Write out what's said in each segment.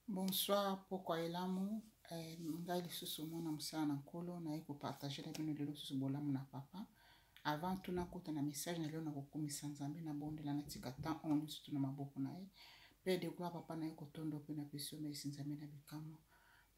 Bonsoir pokwa elamu eh, ngai lisusu mwana mosala na nkolo naye kopartage na bino lelo lisusu bolamu na papa. Avant tout nakota na message na lelo, nakokumisa Nzambe, nabondela, natika temps oyo nyonso tu na maboko na ye. Père de gloire, papa, naye kotondo mpe napesi yo merci, Nzambe na bikamwa.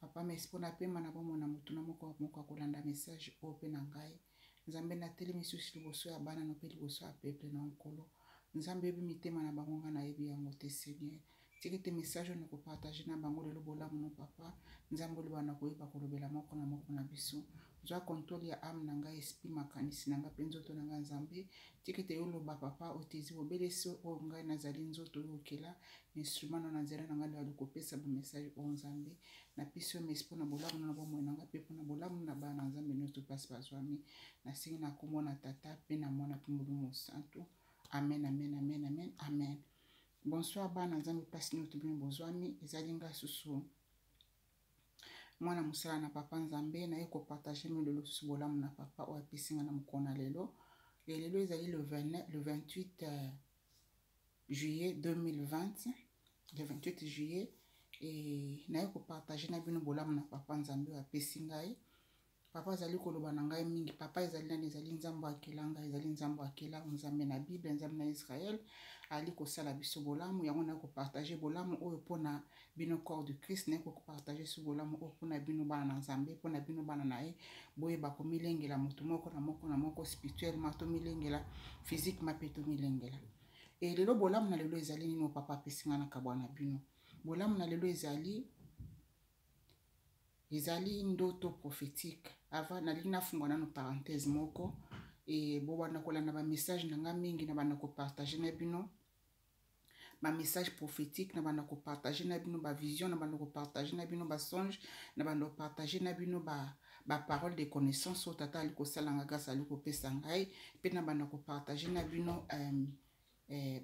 Papa, merci mpo napema na bomoi na motu na moko moko akolanda message oyo mpe na ngai. Nzambe, natelemi lisusu liboso ya bana no mpe liboso ya peuple na Nkolo. Nzambe, oyebi mitema na bango, ngai nayebi yango te. Seigneur, tika ete message oyo nakopartage na bango lelo, bolamu no papa Nzambe, oloba na koyeba kolobela moko na moko na biso. Zwa contrôle ya âme na ngai, esprit, makanisi na ngai mpe nzoto na ngai. Nzambe, tika ete yoloba, papa, otezi obelesi oyo ngai nazali nzoto oyo okela, instrument no na nzela na ngai nde kopesa bamessage oyo. Nzambe, napesi yo merci mpona bolamu na bomoi na ngai mpe mpona bolamu na bana na Nzambe nyonso mpasi bazwami. Nasengi na kombo na Tata mpe na Mwana mpe Molimo Mosantu. Amen, amen, amen, amen, amen. Bonsoir bana Nzambe, mpasi nyonso bino bozwami. Ezali ngai susu mwana mosala na papa Nzambe, naye kopartage mi lelo susu bolamu na papa oyo apesi nga na mokolo na lelo. E lelo ezali le 29, le 28 juillet 2020, le 28 juillet. E naye kopartage na bino bolamu na papa Nzambe oyo apesi ngai. Papa azali koloba na ngai mingi. Papa ezali nani? Ezali Nzambe akela ngai, ezali Nzambe akela, Nzambe na Bible, Nzambe na Israel. Ali kosala biso bolamu, yango naye kopartage bolamu oyo mpona bino corps de Christ. Naye kopartage so bolamu oyo mpona bino bana na Nzambe, mpona bino bana na ye. Boyeba komilengela motu moko na moko na moko spirituellement, tomilengela physiquement mpe tomilengela. E lelo, bolamu na lelo ezali nini? Papa apesi ngai na kabwa na bino bolamu na lelo ezali ndoto prophétique. Avant, nalingi nafungwa nano parenthèse moko. E bobanda kolanda bamessage na nga mingi, na banda kopartage na bino bamessage prophétique, na banda kopartage na bino bavision, na banda kopartage na bino basonge, na banda kopartage na bino baparole de connaissance oyo tata ali kosalanga grâce, ali kopesa ngai, mpe na banda kopartage na bino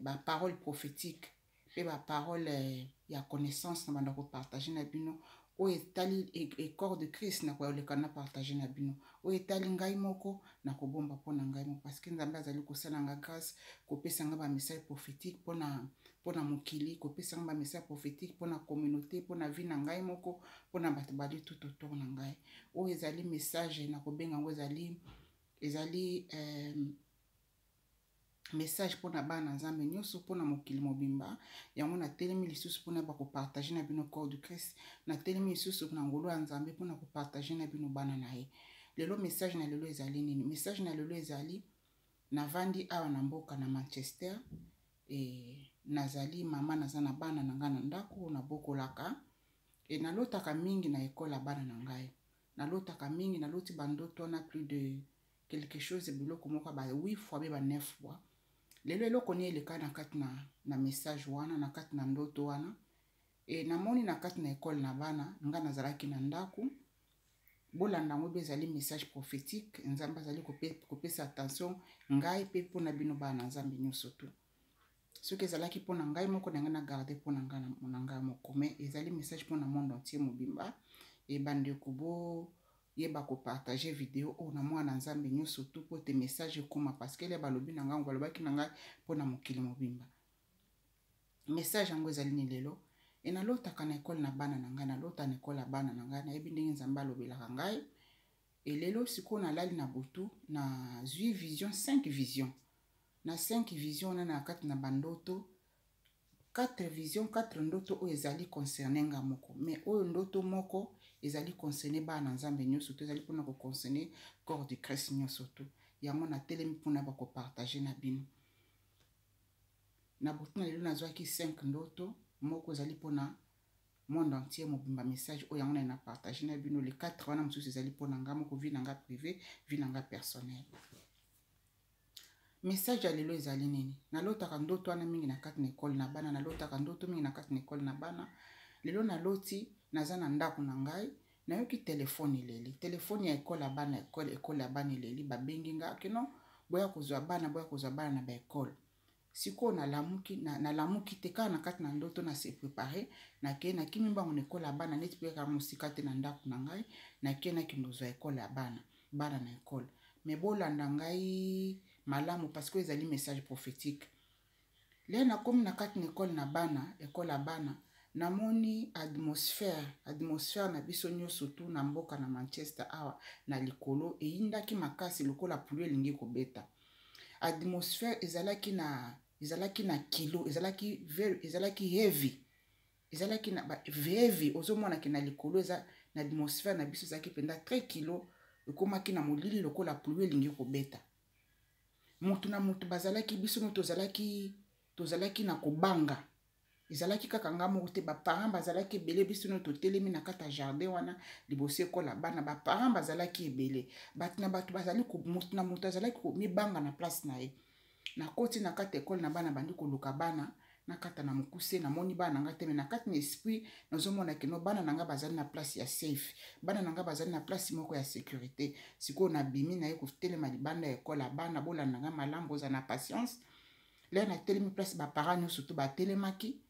baparole prophétique mpe baparole ya connaissance. Na banda kopartage na bino oyo etali corps de Christ, na koleka na partage na bino oyo etali ngai moko, na kobomba mpo na ngai moko, parce que Nzambe azali kosala nga grâce, kopesa nga bamessage prophétique mpona mokili, kopesa nga bamessage prophétique mpona communauté, mpona vie na ngai moko, mpona bato bali tout autour na ngai. Oyo ezali message na kobenga yango ezali message mpona bana Nzambe nyonso, mpona mokili mobimba. Yango natelemi lisusu mpona bakopartage na bino corps du Christ. Natelemi lisusu na ngolu ya Nzambe mpona kopartage na bino bana na ye lelo. Message na lelo ezali nini? Message na lelo ezali: navandi awa na mboka na Manchester. E nazali mama, naza na bana na ngai na ndako, nabokolaka. E nalotaka mingi na ekole ya bana na ngai. Nalotaka mingi, naloti bandoto wana plus de quelque chose, biloko moko ba 8 fois be ba 9 fois. Lelo eloko nini eleka na kati na message wana, na kati na ndoto wana? E namoni na kati na ekole na bana nga, nazalaki na ndako. Bolanda yango mpe, ezali message prophétique. Nzambe azali kopesa attention ngai mpe mpona bino bana na Nzambe nyonso tu. Soki ezalaki mpona ngai moko na ngai, na garde mpona ngai na ngai moko, mais ezali message mpona monde entier mobimba. E bandeko, boyeba kopartage video oyo na mwana Nzambe nyonso tu mpo te message ekóma, parce que ele balobi na ngai, balobaki na ngai mpona mokili mobimba. Message yango ezali ni lelo e nalotaka na ekole na bana na ngai, nalota na ekole ya bana na ngai. Nayebi ndenge Nzambe alobelaka ngai. Elelo sikoyo nalali na butu, nazwi vision, 5 vision. Na 5 vision wana, na kati na bandoto, 4 vision, 4 ndoto oyo ezali concerne nga moko, mais oyo ndoto moko ezali concerne bana na Nzambe nyonso to ezali mpona koconcerne corps du Christ nyonso to. Yango natelemi mpona bakopartage na bino na butu na lelo. Nazwaki 5 ndoto. Moko ezali mpona monde entier mobimba, message oyo yango na partage na bino. Le 4 wana mosusu ezali mpona nga moko, vie na nga privé, vie na nga personnel. Message ya lelo ezali nini? Nalotaka ndoto wana mingi na kati na ekole na bana. Nalotaka ndoto mingi na kati na ekole na bana. Lelo naloti naza na ndako na ngai, nayoki telefone eleli, telefone ya ekole ya bana, ekole ya bana eleli. Babengi nga keno boya kozwa bana, boya kozwa bana na baekole. Sikoyo nalamuki, nalamuki te, kaka na kati na ndoto na se prépare, nakei, nakimi mbango na ekole ya bana, neti mpe kaka mosika te na ndako na ngai. Nakei, nakende kozwa ekole ya bana, bana na ekole. Mais bolanda ngai malamu, parce que ezali message prophétique. Le nakomi na kati na ekole na bana, ekole ya bana, Namoni atmosphère, atmosphère na biso nyonso tu na mboka na Manchester awa na likolo eyindaki makasi lokola pluie elingi kobeta. Atmosphère ezalaki na ezalaki na kilo, ezalaki very, ezalaki heavy, ezalaki na ba heavy. Ozomona ke na likolo eza na atmosphère na biso ezalaki mpenza très kilo, ekomaki na molili lokola pluie elingi kobeta. Motu na motu bazalaki, biso no tozalaki, tozalaki na kobanga. Ezalaki kaka nga moko te, baparent bazalaki ebele. Biso no totelemi na kati ya jardin wana liboso ekola bana, baparent bazalaki ebele, bato na bato bazali, motu na moto azalaki komibanga na place na ye. Nakoti na kati ekole na bana, bandi koluka bana nakata na mokuse, namoni bana na nga te. Me na kati na esprit nazomona keno bana na nga bazali na place ya safe, bana na nga bazali na place moko ya sécurité. Sikoyo nabimi, naye kotelema libanda ya ekole ya bana. Bolanda nga malamu, boza na patience. Lere natelemi place baparent nyonso to batelemaki,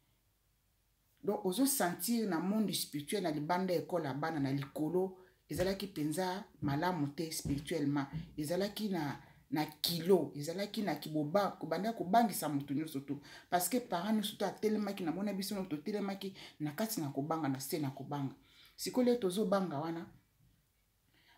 donc ozosentir na monde spirituel na libanda ya ekole ya bana na likolo ezalaki mpenza malamu te. Spirituellement ezalaki na kilo, ezalaki na kiboba, kobanda kobangisa moto nyonso to parce que parent nyonso to atelemaki. Namona biso no totelemaki na kati na kobanga, na se na kobanga. Sikoyo lelo tozobanga wana,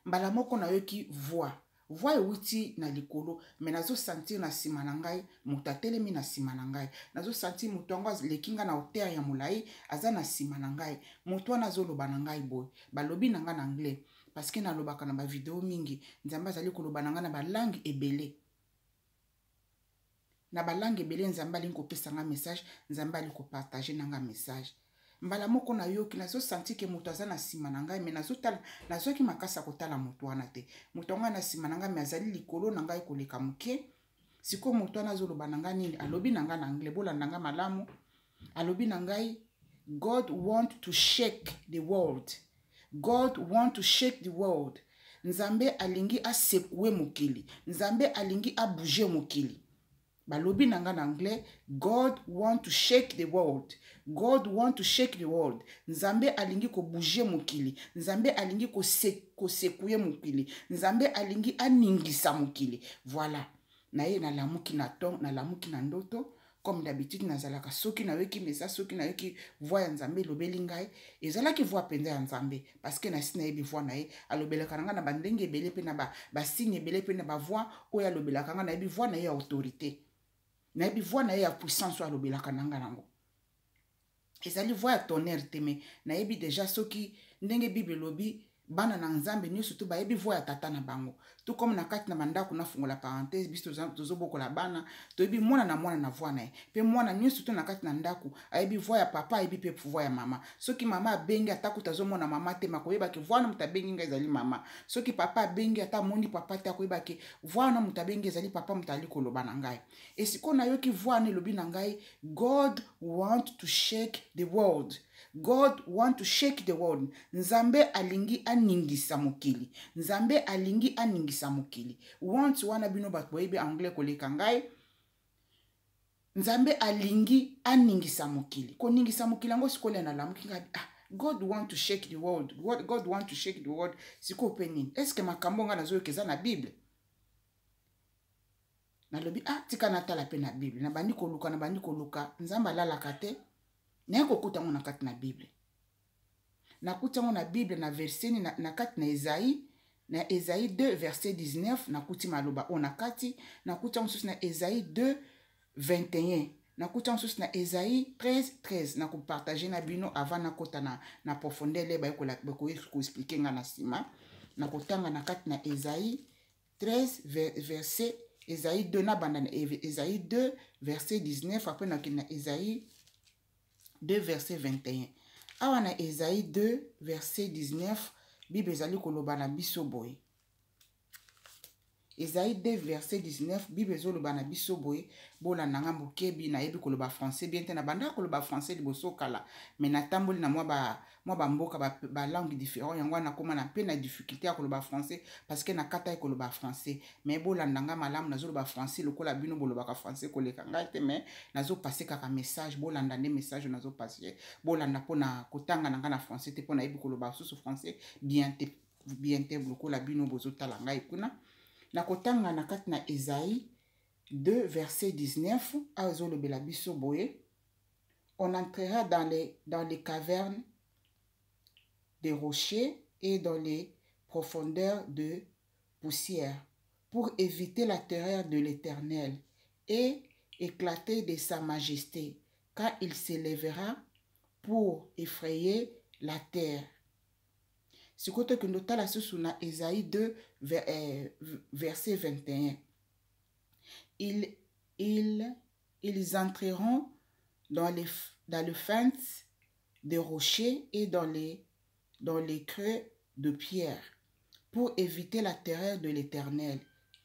mbala moko nayoki voix, voix ewuti na likolo. Me nazosentir na nsima na ngai moto atelemi na nsima na ngai. Nazosentir moto yango aleki ngai na hauteur ya molai, aza na nsima na ngai. Moto wana azoloba na ngai boye, balobi na ngai na anglais, parce que nalobaka na bavideo mingi, Nzambe azali koloba na ngai na balangue ebele, na balangue ebele. Nzambe alingi kopesa nga message, Nzambe alingi kopartage na nga message. Mbala moko nayoki, nazosanti ke moto aza na nsima na ngai. Me nazotala, nazwaki makasi ya kotala moto wana te. Moto yango na nsima na ngai, me azali likolo na ngai koleka moke. Sikoyo moto wana azoloba na ngai nini? Alobi na ngai na anglais, bolanda ngai malamu. Alobi na ngai: "God want to shake the world. God want to shake the world." Nzambe alingi asekue mokili, Nzambe alingi abouge mokili. Balobi na nga na anglais: "God want to shake the world. God want to shake the world." Nzambe alingi kobouge mokili, Nzambe alingi kosekue mokili, Nzambe alingi aningisa mokili. Voilà, naye nalamuki na ton, nalamuki na ndoto. Comme d'habitude nazalaka, soki nayoki message, soki nayoki voix ya Nzambe elobeli ngai, ezalaki voix mpenza ya Nzambe, parce que nasi nayebi voix na ye. Alobelaka na ngai na bandenge ebele mpe na basigne ebele mpe na bavoix oyo alobelaka ngai. Nayebi voix na ye ya autorité, nayebi voix na ye ya puissance oyo alobelaka na ngai nango. Ezali voix ya tonnerre te, me nayebi deja soki ndenge Bible elobi, bana na Nzambe nyonso to bayebi voix ya tata na bango. To comme na kati na bandako, nafungola parenthèse, biso tozobokola bana, toyebi mwana na mwana na voix na ye. Mpe mwana nyonso to na kati na ndako ayebi voix ya papa, ayebi mpe voix ya mama. Soki mama abengi, ata kuta azomona mama te, makoyebaki voix na moto abengi ngai ezali mama. Soki papa abengi, ata amoni papa te, akoyebaki voix na moto abengi ezali papa, moto ali koloba na ngai. Esikoyo nayoki voix wana elobi na ngai: "God want to shake the world. God want to shake the world." Nzambe alingi aningisa mokili, Nzambe alingi aningisa mokili. Want wana, bino bato boyebi anglais koleka ngai. Nzambe alingi aningisa mokili, koningisa mokili yango. Sikoyo nalamuki ngai: "Ah, God want to shake the world. God want to shake the world." Sikoyo mpe nini? Est-ce makambo ngai nazoyoka eza na Bible? Nalobi: "Ah, tika natala mpe na Bible." Nabandi koluka, nabandi koluka. Nzambe alalaka te. Naye kokuta yango na kati na Bible. Nakuti yango na Bible na verset na kati na Esaïe, na Esaïe 2 verset 19. Nakuti maloba oyo na kati. Nakuti yango mosusu na Esaïe 2 21, nakuti yango mosusu na Esaïe 13 13. Nakopartage na bino avant nakota na profondeur, le bakoki koexpliquer nga na nsima. Nakotanga na kati na Esaïe 13 verset, Esaïe 2, nabanda na Esaïe 2 verset 19, après nakende na Esaïe 2 verset 21. Awa na Esaïe 2 verset 19, Bible ezali koloba na biso boye. Esaïe 2 verset 19, Bible ezoloba na biso boye. Bolanda nga mokebi, nayebi koloba français bien te. Na bandaka koloba français liboso kala, me natamboli na mwa bamboka, balangue différent, yango wana nakóma na mpe na difficulté ya koloba français, parce que nakata ye koloba français. Me bolanda nga malamu, nazoloba français lokola bino bolobaka français koleka ngai te, me nazopase kaka message. Bolanda nde message nazopase, bolanda mpona kotanga na ngai na français te, mpo nayebi koloba susu français bien te, bien te lokola bino bozotala ngai kuna. Nakotanga na kati na Esaïe 2 verset 19. Awa ezolobela biso boye: On entrera dans les, dans les cavernes des rochers et dans les profondeurs de poussière pour éviter la terreur de l'Éternel et éclater de sa majesté quand il s'élèvera pour effrayer la terre. sikoyo tokende otala susu na Esaïe 2 eh, verset 21 ils, ils, ils entreront dans les, dans le fente des rochers et dans les, dans les creux de pierre pour éviter la terreur de l'Éternel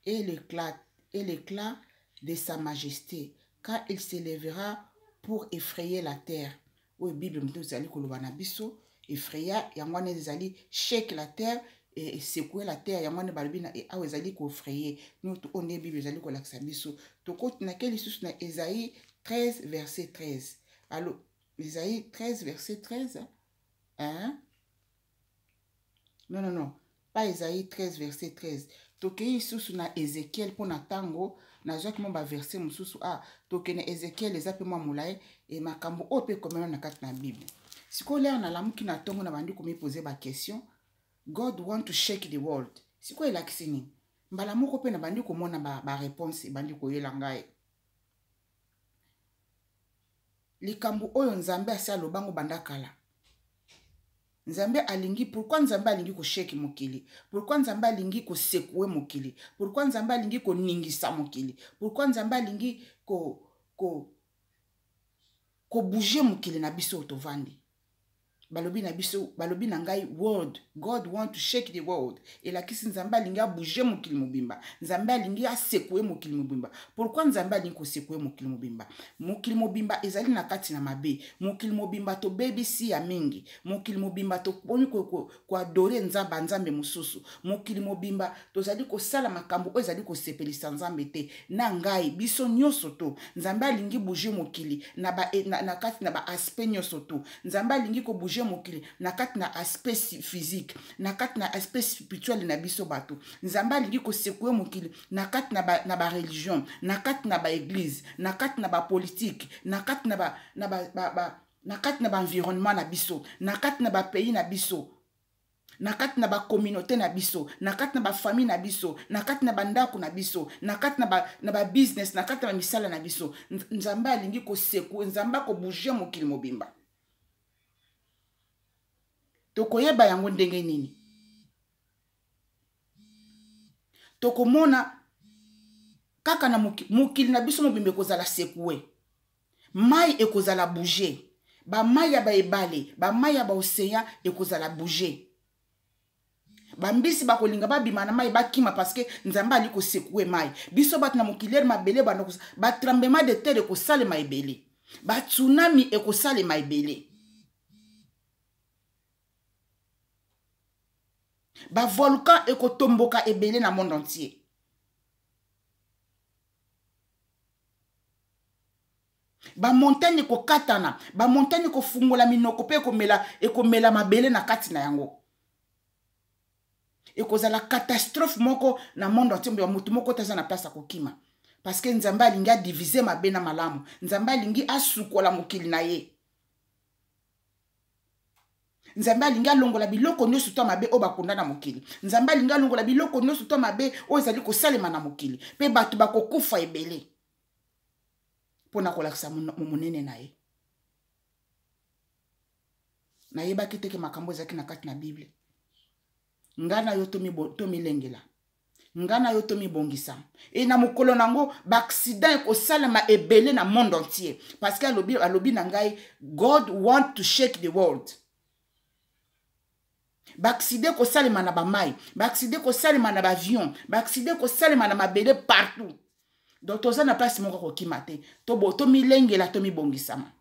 et l'éclat et l'éclat de sa majesté quand il s'élèvera pour effrayer la terre oyo bible moto ezali koloba na biso effraya yango wana ezali shake la terre esekoue la terre yango wana balobi na awa ezali koeffraye noto oyo nde bible ezali kolakisa biso tokoti nake lisusu na Esaïe 13 verset 13 alo Esaïe 13 verset 13 hein? Non, non, non. Pas Esaïe 13, verset 13. Tokei lisusu na Ezekiel mpo na ntango nazwaki mwa baverse mosusu. Ah, tokende Ezekiel eza mpe mwa molai e makambo oyo mpe ekomema na kati na Bible. Sikoyo lere nalamuki na ntongo na bandi komipose baquestion. God want to shake the world. Sikoyo elakisi nini? Mbala moko mpe nabandi komona bareponse ba ebandi koyela ngai. Likambo oyo Nzambe asi alobango banda kala. Nzambe alingi pourquoi Nzambe alingi kosheki mokili? Pourquoi Nzambe alingi kosekue mokili? Pourquoi Nzambe alingi koningisa mokili? Pourquoi Nzambe alingi ko ko kobouge mokili na biso oyo tovandi? Balobi na biso, balobi na ngai world, God want to shake the world. Elakisi Nzambe alingi abouge mokili mobimba. Nzambe alingi asekue mokili mobimba. Pourquoi Nzambe alingi kosekue mokili mobimba? Mokili mobimba ezali na kati na mabe. Mokili mobimba tobebisi ya mingi. Mokili mobimba tokomi koadore nzambe nzambe mosusu. Mokili mobimba tozali kosala makambo oyo ezali kosepelisa Nzambe te. Na ngai biso nyonso to Nzambe alingi bouger mokili na ba, na, na kati na ba aspect nyonso to. Nzambe alingi kobouger mokili na kati na aspect physique, na kati na aspect spirituel na biso bato. Nzambe alingi kosekue mokili na kati na ba, na ba religion, na kati na ba église, na kati na ba politique, na kati na ba, na ba, ba, ba na kati na ba environnement na biso, na kati na ba pays na biso, na kati na ba communauté na biso, na kati na ba famille na biso, na kati na bandako na biso, na kati na ba, na ba business, na kati na ba misala na biso. Nzambe alingi koseku, Nzambe akobouge mokili mobimba. Tokoyeba yango ndenge nini? Tokomona kaka na mokili na biso mobimba ekozala sekoue, mai ekozala bouge, bamai ya baebale, bamai ya baocean ekozala bouge, bambisi bakolinga babima na mai bakima parce que Nzambe ali kosekue mai. Biso bato na mokili ere mabele banda batremblement de terre ekosalema ebele, batsunami ekosalema ebele, bavolcan ekotomboka ebele na monde entier. Bamontagne ekokatana, bamontagne ekofungola minoko mpe ekomela, ekomela mabele na kati na yango. Ekozala catastrophe moko na monde entier, ya motu moko te aza na place ya kokima, parce que Nzambe alingi adivise mabe na malamu. Nzambe alingi asukola mokili na ye. Nzambe alingi alongola biloko nyonso to mabe oyo bakunda na mokili. Nzambe alingi alongola biloko nyonso to mabe oyo ezali kosalema na mokili, mpe bato bakokufa ebele mpo na kolakisa monene na ye. Nayebaki te ke makambo ezalaki na kati na Bible. Ngai na yo tomilengela, ngai na yo tomibongisa. E na mokolo nango baaccident ekosalema ebele na monde entier, parce que alobi, alobi na ngai God want to shake the world. Baaccident ekosalema na bamai, baaccident ekosalema na baavion, baaccident ekosalema na mabele partout. Donc toza na place moko kokima te. Tomilengela, tomibongisama.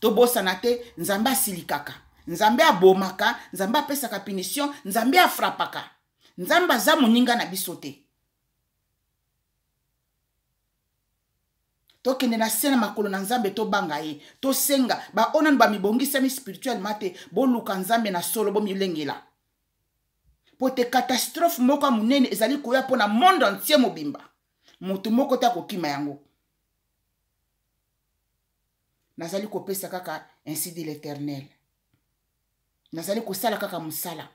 Tobosana te, Nzambe asilikaka, Nzambe abomaka, Nzambe apesaka punition, Nzambe afrapaka. Nzambe aza moninga na biso te. Tokende na se na makolo na Nzambe, tobanga ye, tosenga. Baoyo nanu bamibongisami spirituellement te, boluka Nzambe na solo, bomilengela, po te catastrophe moko ya monene ezali koya mpo na monde entier mobimba. Moto moko te akokima yango. Nazali kopesa kaka ainsi dit l'Éternel. Nazali kosala kaka mosala.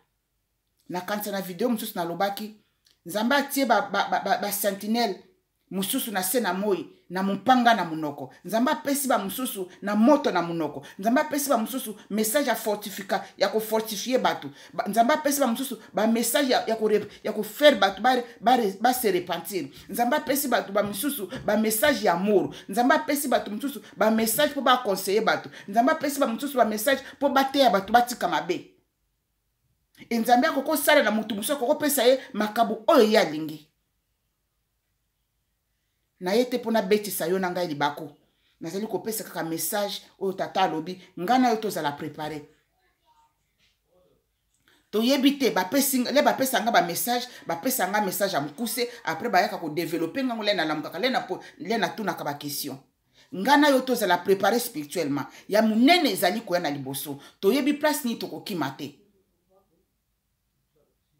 Nakanisa na video mosusu nalobaki Nzambe atie ba, ba, ba, ba, ba sentinelle mosusu na se na moi na mompanga na monoko. Nzambe apesi ba mosusu na moto na monoko. Nzambe apesi ba mosusu message ya fortifika, ya kofortifie bato. Nzambe apesi ba mosusu ba message ya, ya, ko, ya kofaire bato ba, ba, ba se repentir. Nzambe apesi bato ba misusu ba message ya amour. Nzambe apesi bato mosusu ba message mpo baconseille bato. Nzambe apesi ba mosusu ba message mpo bateya bato batika mabe. E Nzambe akoki kosala na moto mosusu, akoki kopesa ye makambo oyo ye alingi. Na ye te mpo nabetisa yo na ngai libaku. Nazali kopesa kaka message oyo tata alobi ngai na yo tozala prepare. Toyebi te, bapesi le bapesa nga ba message, bapesa nga message ya mokuse, après bayaka kodevelope ngango le nalamukaka le na le natunaka ba question. Nga na yo tozala prepare spirituellement. Ya monene ezali koya na liboso. Toyebi place nini tokokima te.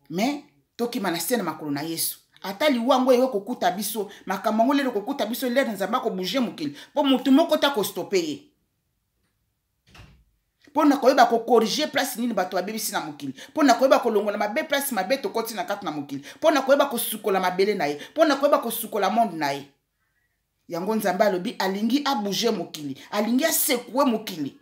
Mais tokima na se na makolo na Yesu. Ata liwa yango eyo kokuta biso, makambo yango lelo kokuta biso, lere Nzambe akobouge mokili mpo motu moko te akostope ye. Mpo na koyeba kokorige place nini bato babebisi na mokili, mpo na koyeba kolongola mabe place mabe tokoti na kati na mokili, mpo na koyeba kosukola mabele na ye, mpo na koyeba kosukola monde na ye. Yango Nzambe alobi alingi abouge mokili, alingi asekue mokili.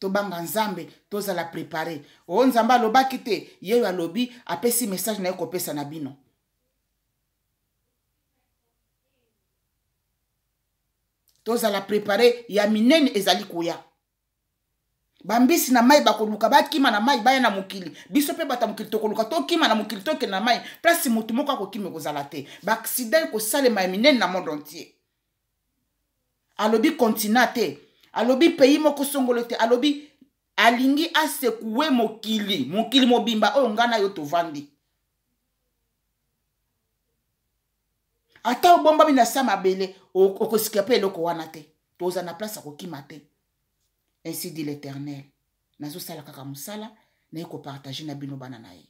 Tobanga Nzambe, tozala prepare. O Nzambe alobaki te, yeyo alobi, apesi message na ye kopesa na bino. Tozala prepare, ya minene ezali koya. Bambisi na mai bakoluka bakima na mai baya na mokili. Biso mpe bato ya mokili tokoluka tokima na mokili, tokende na mai. Place motu moko akokima ekozala te. Ba accident ekosalema ya minene na monde entier. Alobi continent te, alobi pays moko songolo te, alobi alingi asekue mokili, mokili mobimba oyo ngai na yo tovandi. Ata obombami na sa mabele, okosika mpe eloko wana te. Toza na place ya kokima te. Ainsi dit l'Éternel. Nazosala kaka mosala, naye kopartage na bino bana na ye.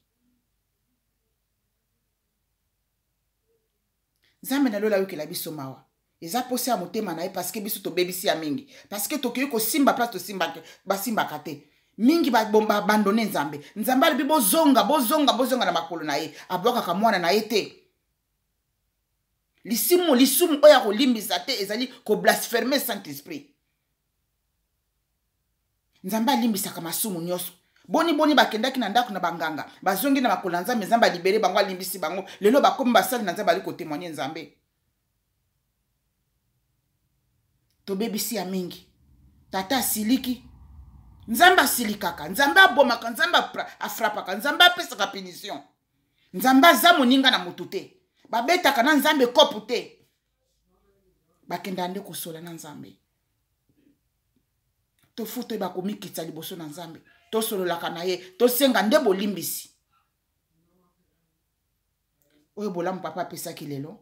Nzambe na lola ayokela biso mawa. Eza posa ya motema na ye, parce que biso tobebisi ya mingi. Parce que tokoki kosimba place tosimbaka, basimbaka te. Mingi ba abandonne Nzambe. Nzambe alobi bozonga, bozonga, bozonga na makolo na ye. Abwakaka mwana na ye te. Lisumu, lisumu oyo akolimbisa te ezali koblaspheme Saint-Esprit. Nzambe alimbisaka masumu nyonso. Boni boni bakendaki na ndako na banganga, bazongi na makolo na Nzambe, Nzambe alibere bango, alimbisi bango. Lelo bakomi basali na Nzambe, ali kotémoigner Nzambe. Tobebisi ya mingi. Tata asiliki. Nzambe asilikaka, Nzambe abomaka, Nzambe afrapaka, Nzambe apesaka punition. Nzambe aza moninga na motu te. Babetaka na Nzambe kopu te. Bakendaka nde kosola na Nzambe. Tofuta oyo bakomikitisa liboso na Nzambe. Tosololaka na ye, tosenga nde bolimbisi. Oyo bolamu papa apesaki lelo.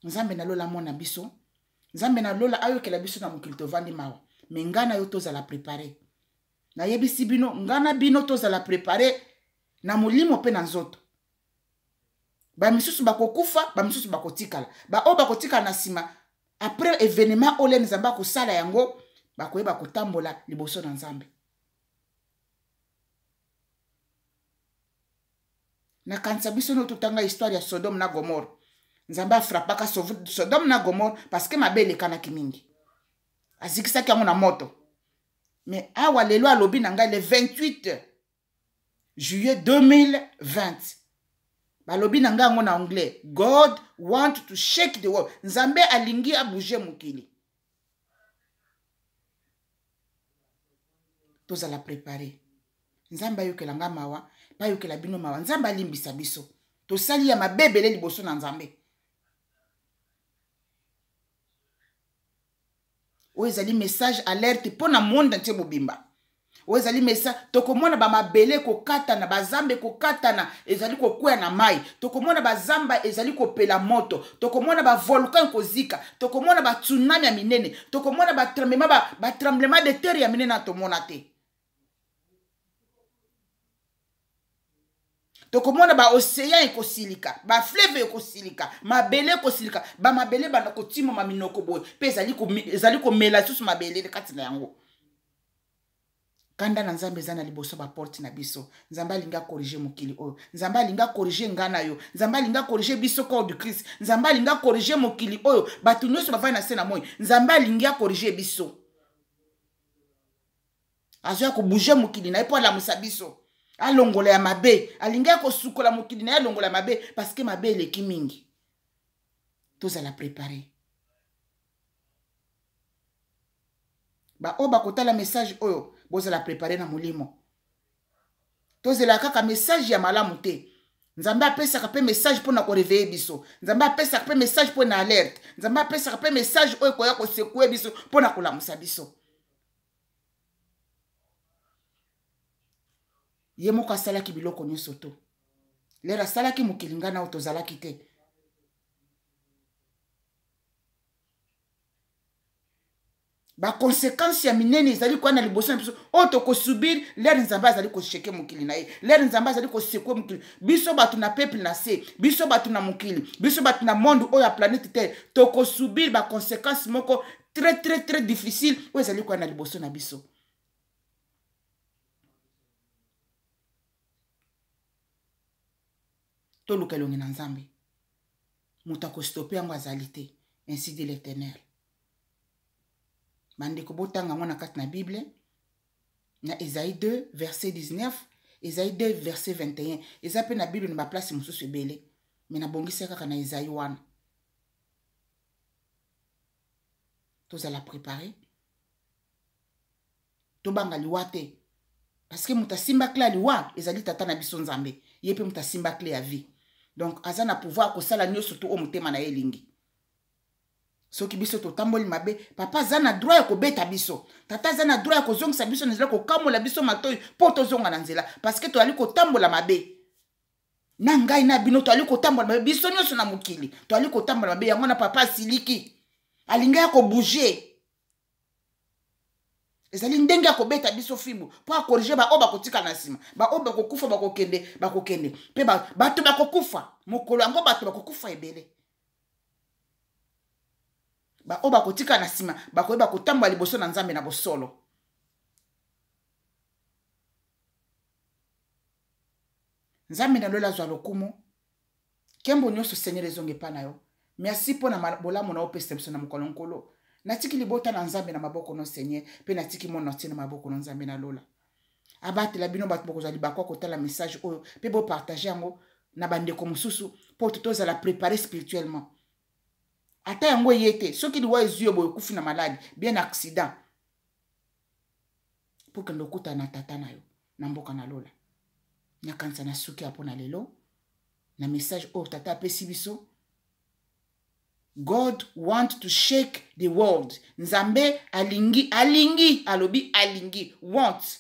Nzambe na lola mona biso. Nzambe na lola ayokela biso na mokili tovandi mawa. Me nga na yo tozala prepare. Nayebisi bino, nga na bino tozala prepare na molimo pe na nzoto. Ba misusu bakokufa, ba misusu bakotikala. Ba oyo bakotikala na nsima, après événement oyo lene Nzambe akosala yango, bakoyeba kotambola liboso na Nzambe. Nakanisa biso no totanga histoire ya Sodome na Gomorre. Nzambe afrapaka Sodome na Gomorre parce que mabe elekanaki mingi. Azikisaki yango na moto. Mais awa lelo alobi na ngai le 28 juillet 2020. Balobi na ngai yango na anglais. God want to shake the world. Nzambe alingi abouger mokili. Tozala préparé. Nzambe ayokela nga mawa, bayokela bino mawa. Nzambe alimbisa biso. Tosali ya mabe ebele liboso na Nzambe. Oyo ezali message alerte mpo na monde entier mobimba. Oyo ezali message, tokomona ba mabele kokatana, ba zamba kokatana, ezali kokwea na mai. Tokomona ba zamba ezali kopela moto. Tokomona ba volcan kozika. Tokomona ba tsunami ya minene. Tokomona ba tremblement, ba tremblement de terre ya minene na tomona te. Tokomona baocéan ekosilika, bafleuve ekosilika, mabele ekosilika, bamabele banda kotimama minoko boye mpe ezali komela lisusu mabele kati na yango. Kanda na Nzambe eza na liboso baporte na biso. Nzambe alingi akorige mokili oyo. Nzambe alingi akorige nga na yo. Nzambe alingi akorige biso, corps du Christ. Nzambe alingi akorige mokili oyo, bato nyonso bavandi na se na moi. Nzambe alingi akorige biso, azoya kobouger mokili na ye mpo alamusa biso, alongola ya mabe. Alingi akosukola mokili na ye, alongola ya mabe, parce que mabe eleki mingi. Tozala préparé. Baoyo bakotala message oyo, bozala préparé na molimo. Tozela kaka message ya malamu te. Nzambe apesaka mpe message mpona koréveiller biso. Nzambe apesaka mpe message mpona alerte. Nzambe apesaka mpe message oyo ekoya kosecouer biso mpona kolamusa biso. Ye moko asalaki biloko nyonso to lere asalaki mokili, ngai na oyo tozalaki te. Baconséquence ya minene ezali koya na liboso na biso oyo tokosubir lere Nzambe azali koshaker mokili na ye, lere Nzambe azali kosecouer mokili. Biso bato na peuple na se, biso bato na mokili, biso bato na monde oyo ya planète Terre, tokosubir baconséquence moko très très très difficile oyo ezali koya na liboso na biso. Toluka elongi na Nzambe. Moto akostopper yango azali te, ainsi dit l'Éternel. Bandeko, botanga yango na kati na Bible, na Esaïe 2 verset 19, Esaïe 2 verset 21. Eza mpe na Bible na baplace mosusu ebele, me nabongisi kaka na Esaïe wana. Tozala préparé, tobanga liwa te, parce que moto asimba clé ya liwa ezali Tata na biso Nzambe. Ye mpe moto asimba clé ya vie, donc aza na pouvoir kosala nyonso to oyo motema na ye elingi. Soki biso totamboli mabe, Papa aza na droit ya kobeta biso. Tata aza na droit ya kozongisa biso na nzela, kokamola biso matoi mpo tozonga na nzela, parce que toyali kotambola mabe. Na ngai na bino toali kotambola mabe, biso nyonso na mokili toali kotambola mabe. Yango na Papa asiliki, alingi ya kobouger. Ezali ndenge ya kobeta biso fimbu mpo akorriger baoyo bakotikala na nsima. Baoyo bakokufa bakokende, bakokende mpe bato bakokufa mokolo yango, bato bakokufa ebele. Baoyo bakotikala na nsima bakoyeba kotambola liboso na Nzambe na bosolo. Nzambe na lola azwa lokumu, nkembo nyonso, Seigneur, ezonga epai na yo. Merci mpo na bolamu na opesa biso na mokolo. Nkolo, natiki libota na Nzambe na maboko no, Seigneur, mpe natiki monde entier na maboko no. Nzambe na lola abatela bino. Bato bokozwa libaku kotala message oyo mpe bopartager yango na bandeko mosusu mpo tozala préparé spirituellement. Ata yango eye te, soki liwa ezwi yo boye, okufi na maladi, bien accident, mpo kende okutana na Tata na yo na mboka na lola. Nakanisa na suki ya mpo na lelo na message oyo Tata apesi biso. God want to shake the world. Nzambe alingi, alingi, alobi alingi, want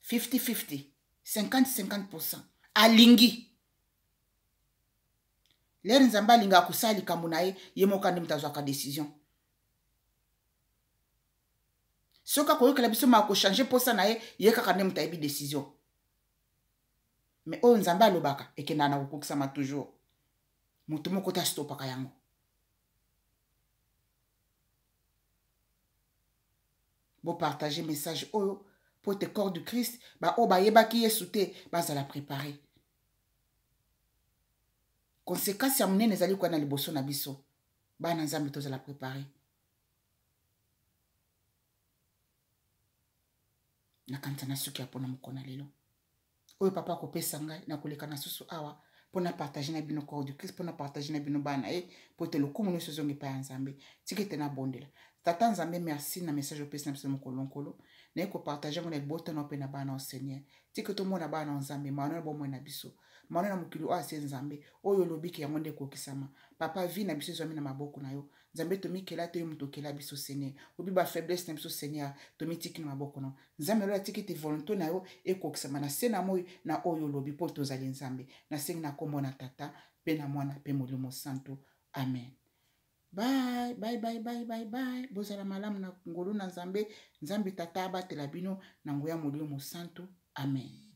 50-50, 50-50. Alingi lere Nzambe alingaka kosala likambo na ye, ye moko nde moto azwaka décision. Soki akoyokela biso ma akochanger mposa na ye, ye kaka nde moto ayebi décision. Mais oyo Nzambe alobaka ekendaka na kokokisama toujours. Moto moko te astopaka yango. Bopartager message oyo po ete corps du Christ, baoyo bayebaki Yesu te, bazala préparé. Conséquence ya monene ezali koya na liboso na biso. Bana Nzambe, tozala préparé. Nakanisa na suki ya mpona mokolo na lelo oyo Papa akopesa ngai nakoleka na susu awa mpona partage na bino, corps du Christ, mpona partage na bino bana ye, mpo ete lokumu nyonso ezonga epai ya Nzambe. Tika ete nabondela. Tata Nzambe, merci na message opesi na biso mokolo. Nkolo, naye kopartager yango na libota na mpe na bana o Seigneur. Tika tomona bana o Nzambe mawana na bomoi na biso, mawana na mokili oyo ase. Nzambe, oyo olobiki yango nde ekokisama. Papa, vie na biso ezwami na maboko na yo. Nzambe, tomikela te, yo moto okela biso. Seigneur, obi bafaiblesse na biso. Seigneur, tomitiki na maboko na Nzambe lola. Atiki ete volonté na yo ekokisama na se na moi na oyo olobi mpo tozali. Nzambe, nasengi na nkombo na Tata mpe na Mwana mpe Molimo Santo, amen. Bye bye bye bye bye bye. Bozala malamu na ngolu na Nzambe. Nzambe Tata abatela bino na nguya Molimo Mosantu. Amen.